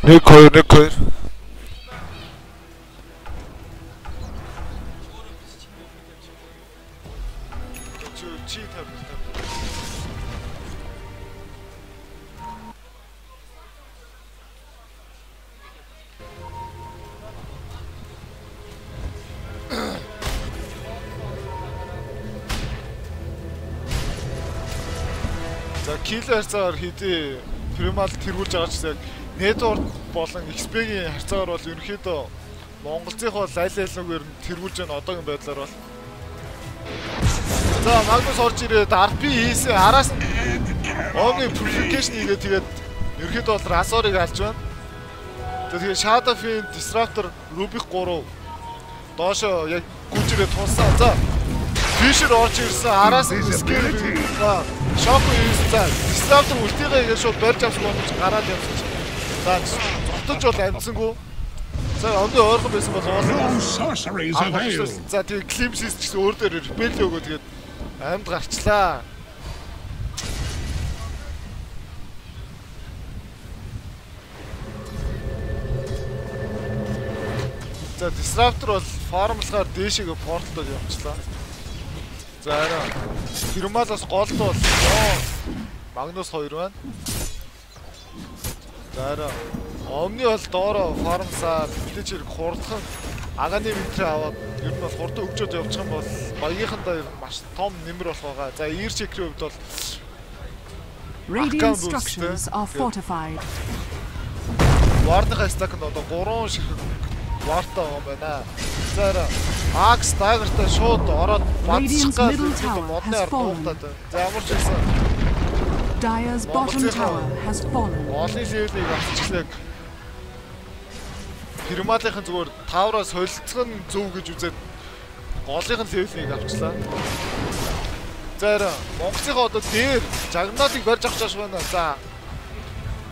1 2 1 2. Чи тавь. За kill харьцаагаар хэдий Primal тэргүүлж байгаа ч гэсэн Network болон XP-ийн харьцаагаар бол ерөнхийдөө Монголынх бол аль аль нүгээр нь тэргүүлж байна одоогийн байдлаар бол. За Magnus орж ирээд RP хийсэн араас нь Omni Purification хийгээд тэгээд ерөнхийдөө бол Razor-ыг алж байна. Тэгээд Shadow Fiend, Disruptor, Rubik 3 доошо яг гүйж ирээд тулсан. За Fisher орж ирсэн араас нь skill шок хийсэн. За Disruptor үлтийгээ хийгээд шууд барьж авсан боломж гараад явсан чинь. За зогтож бол амжсангүй. За ондоо ойрхон байсан бол уулын. За тэгээ Glimpses ч гэсэн өөр дээр repel өгөө тэгээд амьд гарчлаа. За Disruptor бол формлохоор дээшээгээ порталд явчихлаа. За арай Хирмалаас голд бол Магнус 2 байна. За арай Omni бол доороо фармсаа мэдээч хэрэг хурдхан аганы винтрээ аваад ер нь бол хурдан өгчөөд явчих юм бол багийнхандаа ер нь маш том нэмэр болох байгаа. За Ear Shaker-ийн хувьд бол Radiant structures are fortified. Ward-ын stack нь одоо 3 ширхэг Ward-тай байгаа юм байна. За арай Axe Dagger-тай шууд ороод бадчих гал модны ард дуугтаад байна. За ямар ч байсан Dire's bottom tower has fallen. Олон level-ийг авчихлаа. Хирмалынхын зүгээр тавраа солилцох нь зөв гэж үзээд голынх нь level-ийг авчлаа. За арай Монголынхаа одоо дээр Juggernaut-ыг барьж авч байгаа байна. За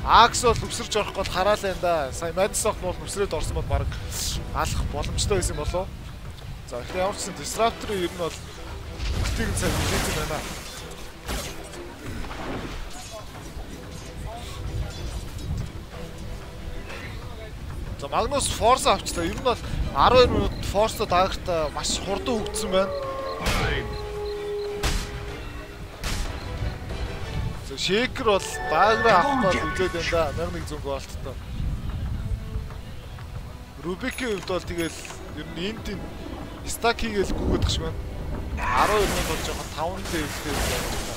Axe бол өсөрч орох гол хараалаа юм да. Сая Madison бол өсрээд орсон бол баг алах боломжтой байсан болов. За тэгэхээр ямар ч гэсэн Disruptor-ын ер нь бол бүтэн сайн хүлээсэн байна. За Magnus Force авчлаа. Ер нь бол 12 минут Force даагартаа маш хурдан хөгжсөн байна. За Shaker бол дааграа авах гол үзээд байна да. 1100 голттой. Rubik-ийн хувьд бол тэгэл ер нь энд тийм stack хийгээл гүгээд тах шиг байна. 12 минут бол жоохон 5 level-тэй байна.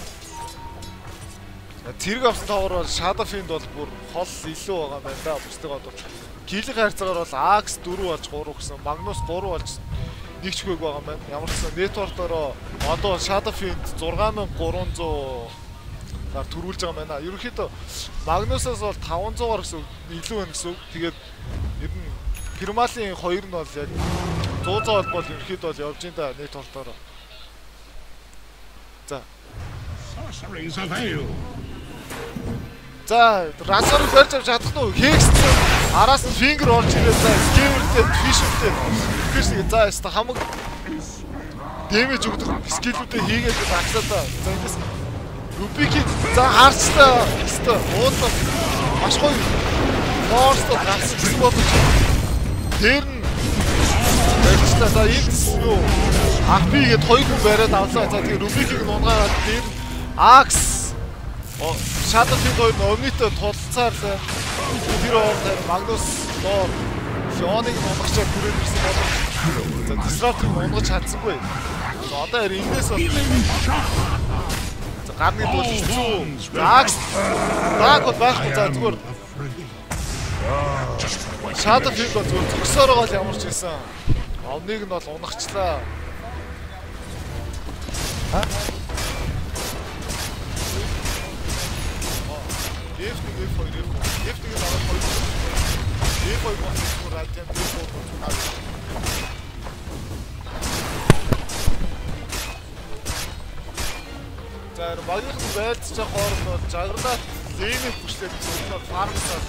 Цэрэг авсан тоогоор бол Shadow Fiend бол бүр хол илүү байгаа юм байна да. Бусдыг бол Kill-ийн харьцаагаар бол Axe 4 болж 3 гэсэн, Magnus 3 болж нэг ч хөг байгаа юм байна. Ямар ч гэсэн Network-ороо одоо Shadow Fiend 6300 гар төрүүлж байгаа юм байна. Ерөнхийдөө Magnus-аас бол 500-аар гэсэн илүү байна гэсэн үг. Тэгээд ер нь Primal-ийн 2 нь бол яг 100 бол ерөнхийдөө бол явж ин да Network-ороо. За. Sorceries avail. За, Razor-ыг барьж авч чадах нь уу? Hex-сэн. Араас нь Finger орж ирээд за, Skewer-тэй, Fisher-тэй. Fisher за, яста хамаг дэмэж өгдөг skill-үүдээ хийгээд агсаа та. За, эндээс Rubik-ийг за харцлаа. Яста уудлаа. Маш гоё. Force-то гарсан гэсэн боломж. Тэр нь барьчлаа. За, энд юу? RP гээд хоёр хүн бариад авлаа. За, тэгээ Rubik-ийг нунгаараад тэр нь Axe Shadow Fiend хоёр нь Omni-тэй тулцаар л тэр хооронд Magnus доор Leon-ыг унгачаад хүрээд ирсэн боловч за Disruptor-ыг унгаж чадсангүй. За одоо харин эндээс бол за гарны бол хэцүү. За Axe Dark бол байхгүй. За зүгээр Shadow Fiend бол зүгээр зогсоор байгаа л ямар ч байсан. Omni-г нь бол унгахчлаа. Ха? F1 F2 F3 F1-ийг аваад 2 F2 бол радиан F3 бол. За багийнхан байлдаж байгаа хооронд бол Juggernaut лейнийг хүчлээд зөв нь фармсаа.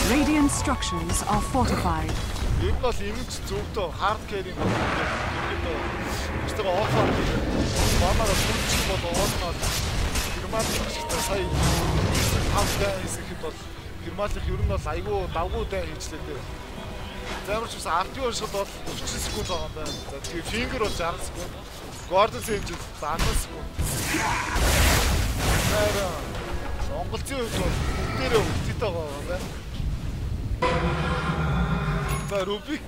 Radiant structures are fortified. Ер нь бол имж зөвдөө hard carry бол ерөнхийдөө өстөгөө off farm хийгээд банаараа сүлжих бол уул нь бол Герман багштай сая 5 дайн хэсэгт бол Фирмалих ер нь бол айгүй давгүй дайн хийжлээ дээ. За ямар ч байсан RP уншихад бол 30 секунд байгаа юм байна. За тэгээ Finger бол 60 секунд. Gordon Sage 70 секунд. Тэр Монголын хувьд бол бүгдээрээ үлдээтэй байгаа юм байна. За Rubik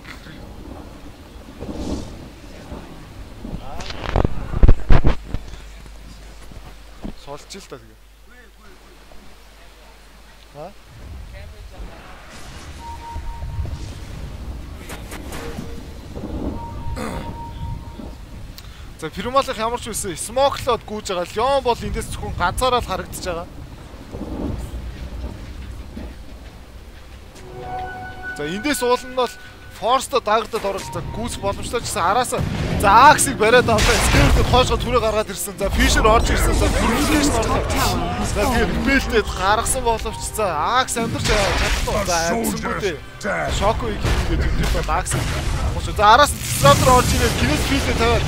солж ил та тэгээ. Ха? За Фирмалах ямар ч байсан смоклоод гүйж байгаа. Леон бол эндээс зөвхөн ганцаараа л харагдаж байгаа. За эндээс уул нь бол Форсто дагдад оролцоо гүйцэх боломжтой ч гэсэн араас за Аксыг бариад авлаа. Скевертэй хойшоо түрээ гаргаад ирсэн. За Фишер орж ирсэн. За Purification орлоо. За тэгээд Бэлтэд гаргасан боловч за Акс амьдарч чадахгүй. За амьсангүй дээ. Шокоыг хийгээд өдөр бол Акс. За араас Disruptor орж ирээд Кинет Филдээ тавиад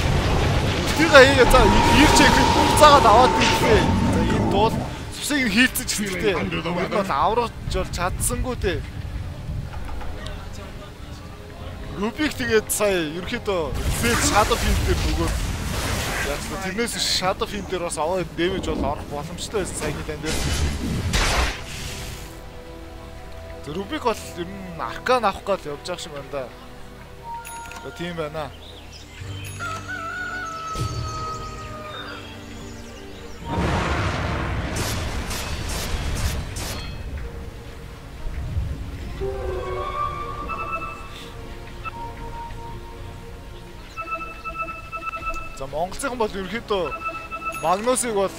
тэрийг хийгээ за ирч ихийг буцаагаад аваад ирлээ. За энэ дуул цусыг хийлцэж гэсэлтэй. Энэ бол аврах жол чадсангүй дээ. Рубик тэгээд сая ерөөхдөө Fake Shadow Fiend дээр нөгөө яасан. Тэрнээс Shadow Fiend дээр бас аваа дэмэж бол орох боломжтой байсан саяны дан дээр. Рубик бол ер нь аркан авах гал явж байгаа шиг байна да. За тийм байна. За Монголынхан бол ерөөхдөө Магнусыг бол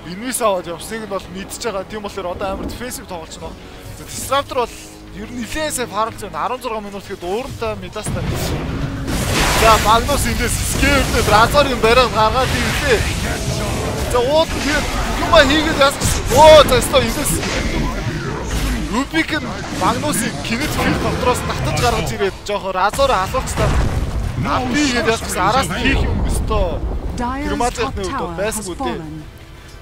инвис аваад явсныг нь бол мэдж байгаа. Тийм болохоор одоо амар дефенсив тоглож байна. За Disruptor бол ер нь нэлээд сайн фармлж байна. 16 минут гэхэд ууралтай Мидастай. За Магнус эндээс Скевертэй Разорын бариад гаргаад ирлээ. За уул нь тэгээд юма хийгээд яасан. Өө за өстой эндээс Рубик нь Магнусыг Кинет филд дотроос татаж гаргаж ирээд жоохоо Разор алуулцлаа. Би гээд яасан араас хийх юм өстөө. Германийн хувьд бол байсангүй дээ.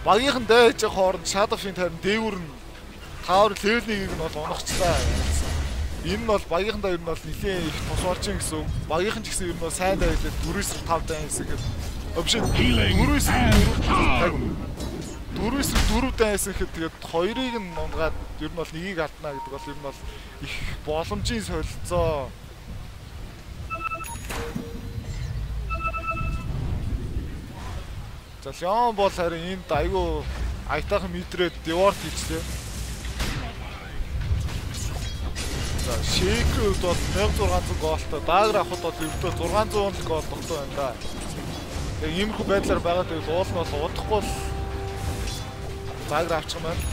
Багийнхан дайж хооронд Shadow Fiend харин дээгүүр нь tower level 1-ийг нь бол унахчлаа. Энэ нь бол багийнхандаа ер нь бол нэлээд их тус болж ин гэсэн үг. Багийнхан ч гэсэн ер нь бол сайн дайлаад 4-5 дайн гэсэн гэхэд биш 4-4 дайн гэсэн гэхэд тэгээд хоёрыг нь унгаад ер нь бол нэгийг алдна гэдэг бол ер нь бол их боломжийн солилцоо. За Леон бол харин энд айгүй аятайхан мэдрээд деворт хийчлээ. За Шейкер хувьд бол 1600 гоолтой, Дагер авахд бол ердөө 600 гол тогтоо байна да. Тэгээ иймэрхүү байдлаар байгаа гэвэл уул нь бол удахгүй л Дагер авчих юм байна.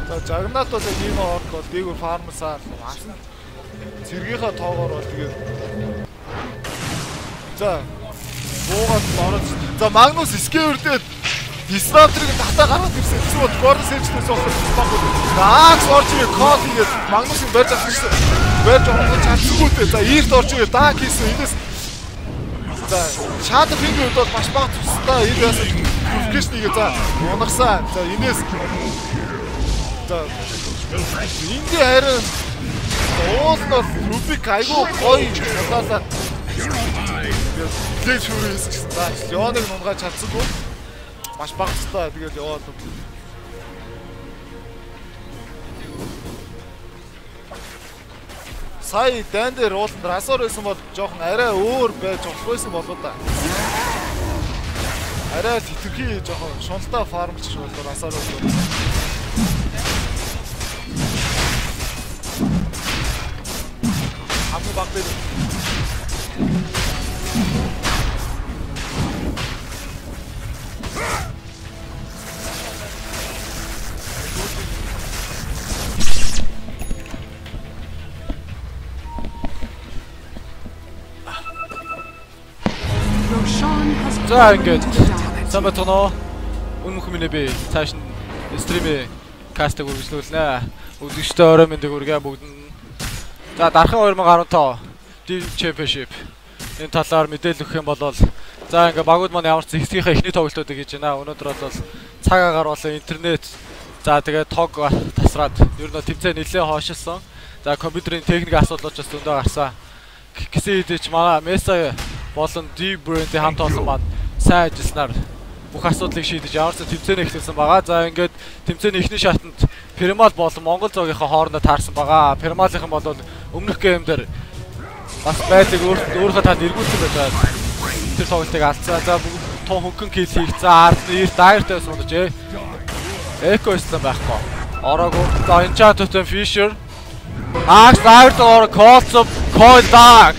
За Жагнат бол яг ийм хооронд бол дээгүүр фармсаар авсан. Цэргийнхаа тоогоор бол тэгээд за буугаад ороод за Магнус Скевертэй Disruptor-ыг татаа гаргаад ирсэн. Гэсэн бол Gordon Sage-тэй суусан баг. Акс орж ирээ кол хийгээд Магнусыг барьж авчихсан. Барьж оруулах чадсангүй дээ. За Ирт орж ирээ Dark хийсэн. Энэс за Shadow Fiend-ийн хувьд бол маш бага тустай. Энэ яасан Purification хийгээ за унагсан. За энэс за энд харин уул нь бол Rubik айгүй гоё талаасаа Blade Fury гэсэн. За Леоныг нунгаад чадсангүй. Маш бага тустай тэгэл яваад. Сая дан дээр ууланд Разор байсан бол жоохон арай өөр байж болох байсан болоо да. Арай л хитрхи жоохон шуналтай фармлчих болоо Разор байсан. Хамгийн бага дээр За ингээд сайн байцгаана уу? Өмнөх минь би цааш нь стрим кастыг үргэлжлүүлнэ. Үзэгчдээ орой мэндийг хүргье бүгд нь. За дархан 2015 Team Championship энэ талаар мэдээлэл өгөх юм бол за ингээд багууд маань ямар ч зэгсгийнхээ эхний тоглолтуудыг хийж байна. Өнөөдөр бол Цаг агаар болон интернет за тэгээ тог тасраад ер нь тэмцээн нэлээд хойшилсан. За компьютерийн техник асуудлууд ч бас зөндөө гарсан. Гэсэн хэдий ч манай Mesa болон D-Brand-ийн хамт олон маань сайн ажилласнаар бүх асуудлыг шийдэж ямар ч тэмцээн эхлүүлсэн байгаа. За ингээд тэмцээний эхний шатанд Primal болон Монгол зоогийнхоо хоорондоо таарсан байгаа. Primal-ийнхан бол өмнөх гейм дээр бас байдлыг өөрийнхөө талд эргүүлсэн байж байгаа. Тэр тоглолтыг алдсан. За тун хөнгөн кил хийгдсэн. Ард нь эрт дайртай байсан болж Эко эслэн байхгүй. Ороогүй. За Enchant Totem Fisher. Axe дайрт ороо Colts Coil Dark.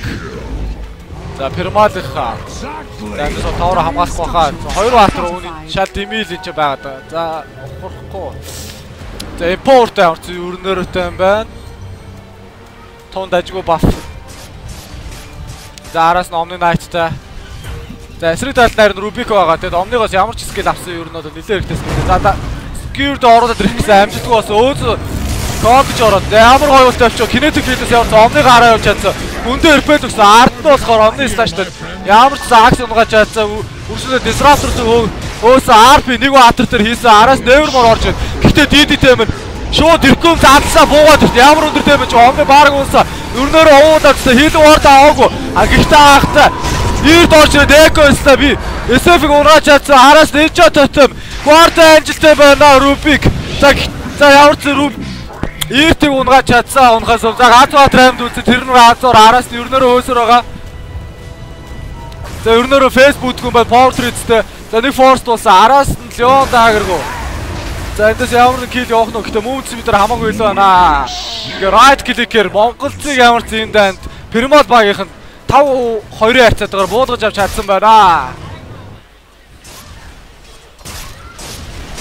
За Primal-ийнхаа. За эндээс тоороо хамгаалахгүй хаа. Хоёр баатар үүний шал димил энэ ч байгаа даа. За ухрахгүй. За импорт ямар ч өрнөрөөтэй юм байна. Тун дажгүй баф. За араас нь Omni Knight-тай. За эсрэг талд нь Rubik байгаа. Тэгэд Omni-гоос ямар ч skill авсан ер нь бол нэлээд хэрэгтэй skill. За Skewer-д оруулаад ирэх гэсэн амжилтгүй бас өөз Кодж ороод ямар гоё уулт авчив. Kinetic Field-ээс ямар ч Omni гараа явж чадсан. Өндөө репел өгсөн. Ард нь болохоор Omni Slash-тай ямар ч Axe унгааж чадсан. Өрсөлдөө Disruptor зүг өөсөө RP нэг баатар дээр хийсэн. Араас Nevermore орж ирд. Гэхдээ DD Team шууд Иркүм задлаа буугаад ирд. Ямар өндөр дэмэж Omni бараг унсаа. Өрнөөрөө уулаадсан. Heal Ward аваагүй. А гэхдээ аахтай Ирд орж ирээд Echo өслөө би SF-ийг унгааж чадсан. Араас Ninja Totem Guard амжилттай байна Rubik. За ямар ч Rubik Иртийг унгааж чадсан. Унахаас за Гац Баатар амьд үлдсэн. Тэр нь Газар араас нь өрнөөрөө хөөсөр байгаа. За өрнөөрөө Facebook юм байна. Power Threads-тэй. За нэг Force дуулсан. Араас нь Leon Dagger-гүү. За эндээс ямар нэг kill явах нь гэхдээ Movement бид нар хамаагүй илүү байна. Ингээ right click-ээр Монголцыг ямар ч юм данд Primal багийнх нь 5-2-ын харьцаатайгаар буулгаж авч чадсан байна.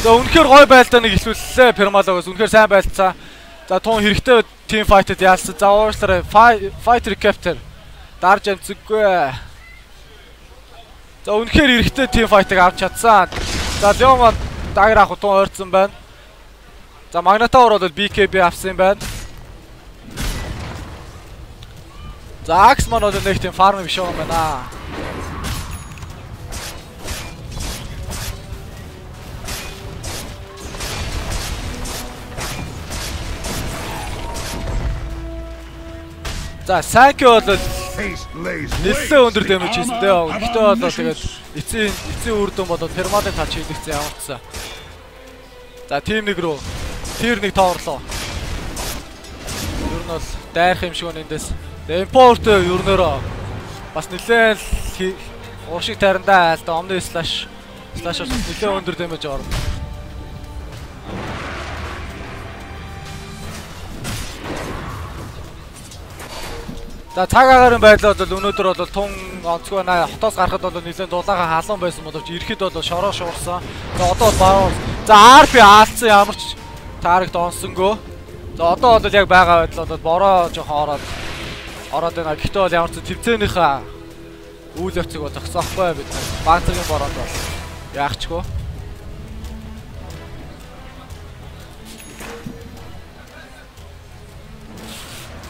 За үнэхээр гоё байлдаа нэг эхлүүллээ Primal-аас. Үнэхээр сайн байлцаа. За тун хэрэгтэй team fight-д яалсан. За уушлаарай fight recapture дарж амцгүй. За үнэхээр хэрэгтэй team fight-ыг авч чадсан. За Leon маань дагар авах тун ойрцсон байна. За Magnataur бол BKB авсан юм байна. За Axe маань бол нэг тийм farm биш юм байна. За Sanki бол нэлээд өндөр дэмэж хийсэн дээ. Гэхдээ бол тэгээд эцсийн үр дүн болоод Primal-ын талд шийдэгдсэн ямар ч гэсэн. За team 1 рүү tier 1 тоорлоо. Ер нь бол дайрах юм шиг байна эндээс. Import ернөөрөө бас нэлээд уршиг тарандаа айлда Omni Slash бас нэлээд өндөр дэмэж орно. За цаг агаарын байдал бол өнөөдөр бол тун онцгой байна. Хотоос гарахад бол нэлээд дулаахан халуун байсан боловч ирэхэд бол шороо шуурсан. За одоо бол баруун. За RP аалцсан ямар ч таарагт онсонгүй. За одоо бол яг байгаа байдал бол бороо жоохон ороод байна. Гэхдээ бол ямар ч тэмцээнийхээ үйл явцыг бол зогсоохгүй бид нар. Баг зэргийн бороонд бол яахчгүй.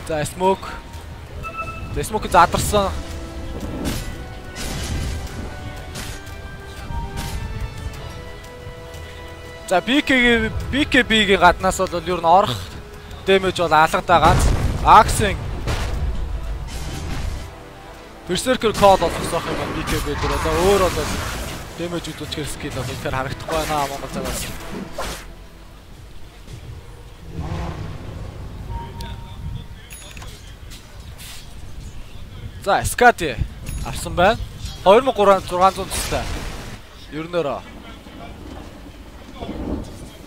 За smoke. Smoke задарсан. За BKB-гийн гаднаас бол ер нь орох дэмэж бол алгадаа ганц. Axe-ийн Berserker Call болгосох юм байна BKB дээр. За өөр бол дэмэж үзүүлэх skill бол үнэхээр харагдахгүй байна Монгол цагаас. За Skadi авсан байна. 2600 төстэй. Ернөөрөө.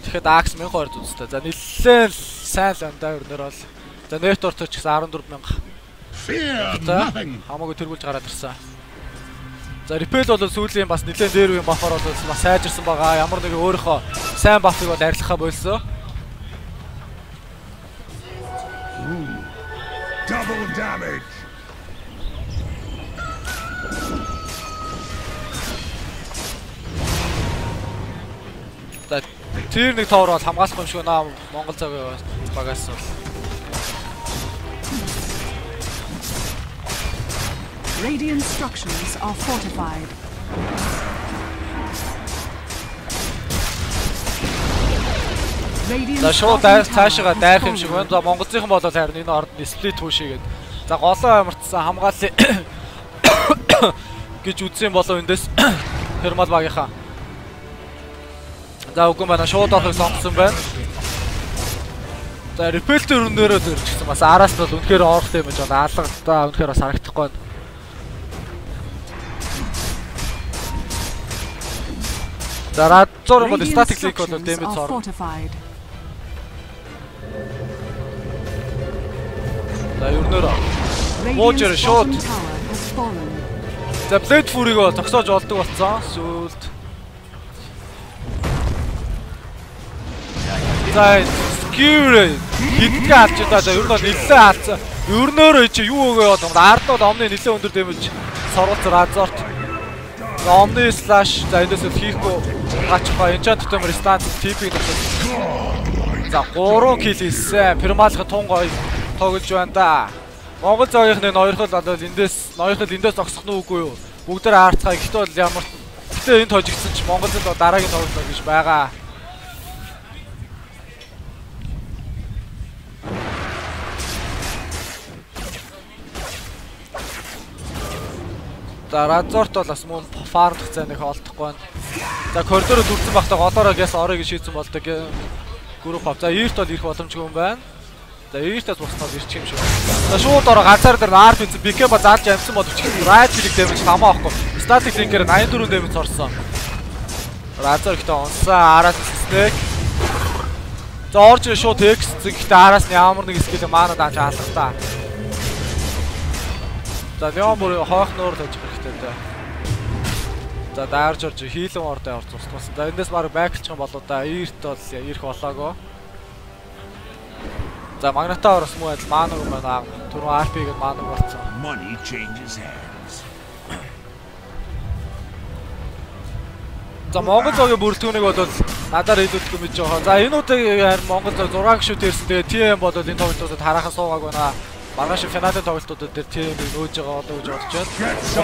Тэгэхэд Axe 1200 төстэй. За нэлээд сайн л андаа ернөөр бол. За Network ч гэсэн 14000. Хамаагүй тэргүүлж гараад ирсэн. За Repel бол сүүлийн бас нэлээд дээр үеийн бафаар бол бас сайжирсан байгаа. Ямар нэгэн өөрийнхөө сайн бафыг бол арилгахаа болсон. Double damage. За тэр нэг товор бол хамгаалах юм шиг байна. Монгол цагийн багаас бол. Radiant structures are fortified. За шууд цаашаа дайрах юм шиг байна. За Монголынхан бол харин энэ орд сплит пүшигээд. За голоо амарцсан хамгааллын гэж үзсэн болов эндээс Пермал багийнхаа. За үгүй байна. Шууд орохыг сонгосон байна. За репелтер өнөөрөө зөрчихсэн. Бас араас нь бол үнэхээр орох юм гэж байна. Алга та үнэхээр бас харагдахгүй байна. За Razor бол static link бол damage орно. За ернөөрөө Муужэр шууд. За Blade Fury-г бол зогсоож олдог болсон. Сүүлд. За Skewer хидгээ алж удаа. За ер нь бол нэлээд алдсан. Ернөөрөө чи юу өгөө яваад юм. Ард бол Omni нэлээд өндөр дэмэж соргоц Razor-т. Omni slash за эндээс л хийхгүй гачихгаа. Enchant Totem Restance TP-г зогсоод. За 3 kill хийсэн. Пермалын тун гоё тоглож байна да. Монгол зоогийнхны ноёрхол бол эндээс ноёрхол эндээс зогсох нь үгүй юу? Бүгдээр аарцгаа. Гэхдээ бол ямар гэтээ энд хожигдсон ч Монголд бол дараагийн тоглолт гэж байгаа. За Razor-т бол бас мөн фармлах зай нэг олдохгүй байна. За коридороо дүрцэн байхдаа голоороо гэс орё гэж шийдсэн болдог. Групп ав. За Ирт бол ирэх боломжгүй юм байна. За Иртээс буснаад ирчих юм шиг байна. За шууд ороо ганцаар дээр арп хийсэн. BK ба заалж амжсан боловч right click damage хамаа авахгүй. Static link-ээр 84 damage орсон. Razor ихтэй унсан. Араас snake. За орж ирээ шууд X гэхдээ араас нь ямар нэг skill mana дааж алгатаа. За Леон бүр хойх нуур тавьж хэрэгтэй дээ. За даарж орж хийлэн ордоо орж устгасан. За эндээс баг байклчих юм болоо да. Ирт бол ирэх болоогоо. За Магната орос муу адил маанаг юм байна. Түрүүн RP-г маанаг болсон. Money changes hands. За Монгол зоогийн бүрэлдэхүүнийг бол надаар хэлүүлэхгүй мэдж байгаа. За энэ удаагийн харин Монгол зоо 6 гişүүд ирсэн. Тэгээ TM бол энэ тоглолтуудад хараахан суугааг байна. Маргааш финалийн тоглолтуудад дээр TM-ийг нөөж байгаа болоо гэж бодож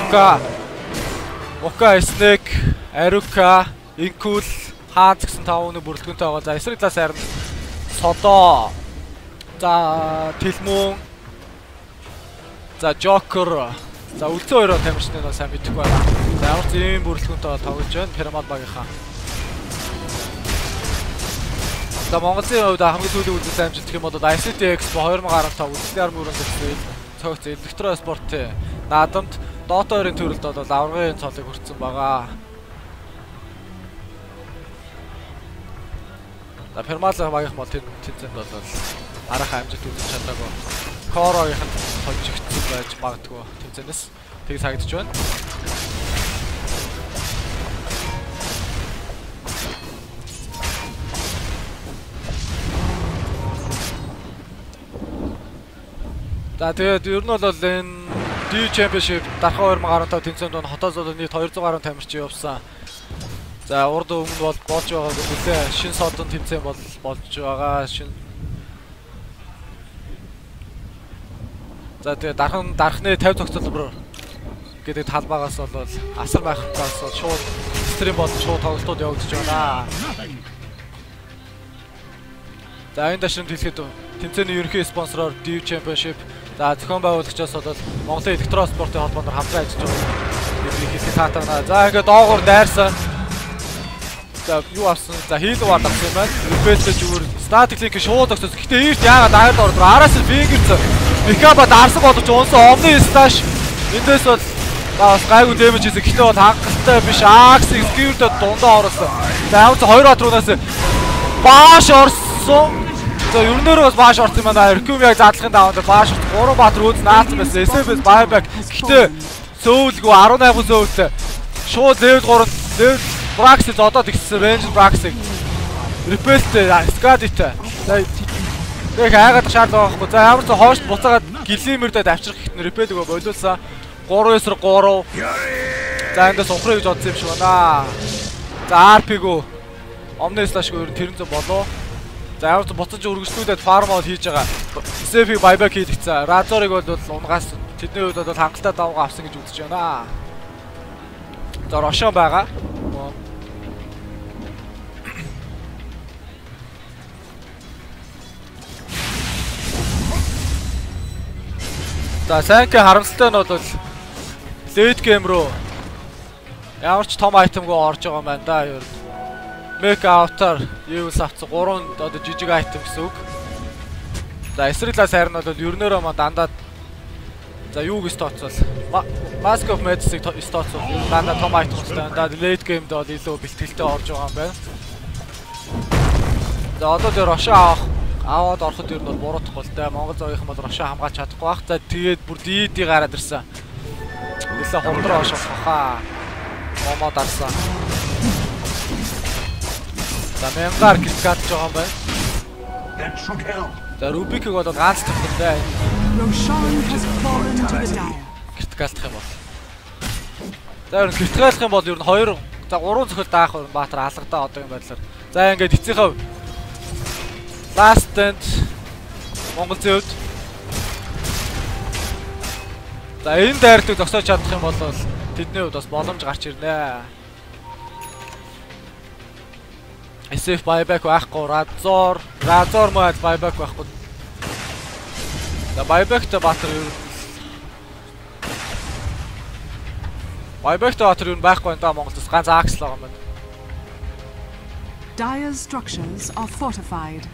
байна. Мука, Snake, Aruka, Inkul, Хаан гэсэн 5 хүний бүрэлдэхүүнтэй байгаа. За эсрэг талаас харин Содо, за Тэлмүн, за Joker, за үлдсэн хоёроо тамирчныг нь сайн мэдэхгүй байна. За ямар ч ийм бүрэлдэхүүнтэй тоглож байна Пирамид багийнхаа. За Монголын хувьд хамгийн сүүлийн үзүүлсэн амжилт гэх юм бол ICT Expo 2015 үзэсгэлэн армын өрөөнд гэсэн цогц электро спортын наадамд Dota 2-ын төрөлд бол аваргын цолыг хүртсэн байгаа. За Пермал багийнх бол тэнцэнд бол арайхан амжилт үзүүлж чадаагүй. Корогийнх нь хожигдсон байж магадгүй тэнцэнээс тэг сагдж байна. За тэгээд ер нь бол энэ D Championship дархан 2015 тэмцээнд нь хотоос бол нийт 200 гаруй тамирчин явсан. За урд өмнө бол болж байгааг нэлээ шин содон тэмцээн бол болж байгаа. Шин За тэгээд дархны 50 зохицол гэдэг талбаагаас бол асар майхтаас бол шууд стрим болон шууд тоглолтууд явагдаж байна. За энэ дашрамд хэлэхэд тэмцээний ерөнхий спонсороор D Championship за зохион байгуулагчаас бол Монголын электро спортын холбооноор хамтран ажиллаж байгаа. Би хэлэхэд таатай байна. За ингээд доогуур дайрсан. За юу авсан? За хийл вард авсан юм байна. Репелтэй зүгээр static link шууд огцсон. Гэтэ Ирт яагаад аяд ордог? Араас нь фингерц. Микаба дарсан боловч унсан Omni slash. Эндээс бол бас гайгүй дэмэж хийсэн. Гэтэ бол хангалттай биш. Axe Skewer-д дундаа оруулсан. За ямар ч хоёр баатрунаас бааш орсон. За ерөнөөрөө бас бааш орсон юм байна. Requiem яг задлахын даваанд бааш орсон. 3 баатар өөд наацсан байсан. SF buyback. Гэтэ сөүлгүй 18 сөүлтэй. Шууд level 3 level Brax-ыг зодоод ихсэн. Range Brax-ыг Repel-тэй, Skadi-тэй. За тэг айгаад шаардлага байхгүй. За ямар ч хойш буцаагаад Glimmer-д авчрах гэхдээ Repel-ийг болиулсан. 3-9-3. За эндээс ухрыг гэж бодсон юм шиг байна. За RP-гөө Omni Slash-гүй ер нь тэрэн зэн болов. За ямар ч буцаж өргөжлүүлээд farm out хийж байгаа. SF-ийг buyback хийлгэсэн. Razor-ыг бол унгаас тэдний хувьд бол хангалттай давгаа авсан гэж үзэж байна. За Рошон байгаа. За Санки харамсалтай нь бол late game руу ямар ч том item-гүй орж байгаа юм байна да ер нь. Make Avatar, Evil авцсан 3 одоо жижиг item гэсэн үг. За эсрэг талаас харин бол ернөөрөө маа дандаа за юу гэж тооцвол Mask of Madness-ыг тооцвол ер нь дандаа том item хэрэгтэй байна. Да late game-д бол илүү бэлтгэлтэй орж байгаа юм байна. За одоо тэр Рошо аваад ороход ер нь бол буруутахгүй л да. Монгол зоогийнхан бол Рошо хамгаалж чадахгүй бах. За тэгээд бүр дийди гараад ирсэн. Нэлээ хурдраа хошох хаа. Момоо дарсан. За мянгаар критикалж байгаа юм байна. За Рубикийг бол ганц тавтай. Критикалдах юм бол. За ер нь критикалдах юм бол ер нь 2 за 3 цохол даах Баатар алгадаа одоо юм байдлаар. За ингээд эцсийнхээ last stand Монгол зүйд. За энэ дайртыг зогсоож чадах юм бол тэдний хувьд бас боломж гарч ирнэ. SF buyback байхгүй, Razor мод buyback байхгүй. За buyback-тай Баатар ер нь buyback-тай Баатар ер нь байхгүй энэ да Монголд бас ганц Axe л байгаа юм байна. Dire's structures are fortified.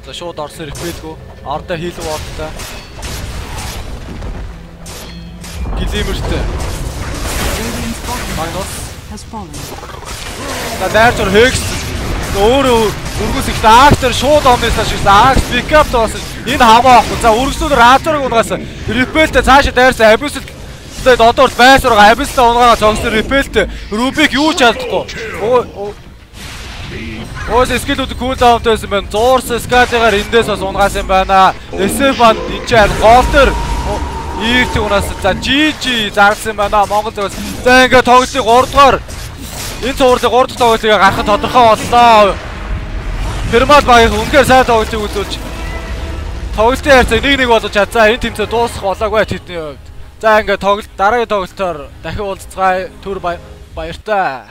За шууд орсон repeat-гүй. Ордоо хийлв ордтой. Гэлимэртэй. Магнус has fallen. За дайрч ор Hex өөрөө өргөс ихтэй Axe-ээр шууд omni-слаа шигсэн. Axe pick-up тоос энэ хамаа авахгүй. За өргөсөл Razor-ыг унгаас Repel-тэй цаашаа дайрсан Abyssal тэгээд одоо бол байсаар байгаа Abyssal унгаагаа цогсон Repel-тэй Rubik юу ч чадахгүй. Өөс skill-үүд cooldown-тай байсан байна. Зуурс Scale-гаар эндээс бас унгаасан юм байна. SF банд энэ ч харин гол дээр ийрт унаас за GG зарласан байна. Монгол зөөс. За ингээд тоглолтын 3 дугаар энэ цувралын 3 дахь тоглолтыг гаргах тодорхой боллоо. Пермал багийн үнэхээр сайн тоглолтыг үзүүлж тоглолтын харьцааг 1-1 болгож чадсан. Энэ тэмцээн дуусах болоогүй тэдний хувьд. За ингээд тоглолт дараагийн тоглолтоор дахин уулзцгаая. Түр баяртай.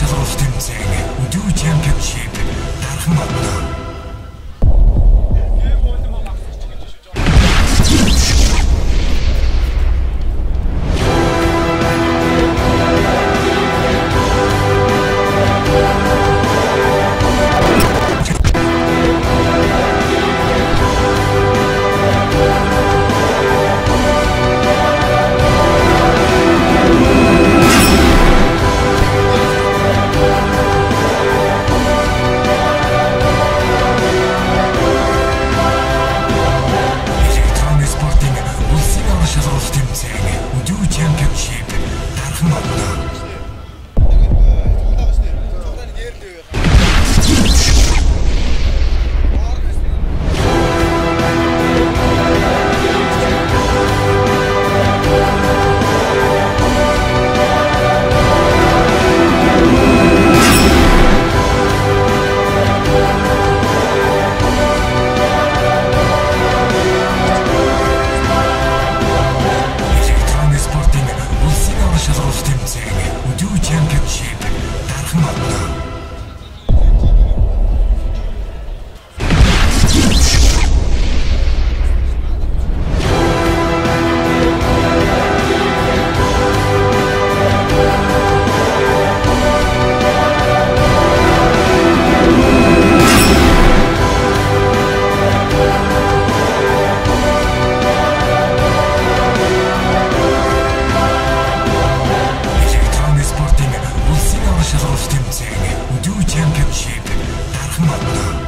шалралт тэмцээн Dew Championship дархан одно. Championship дархан одно.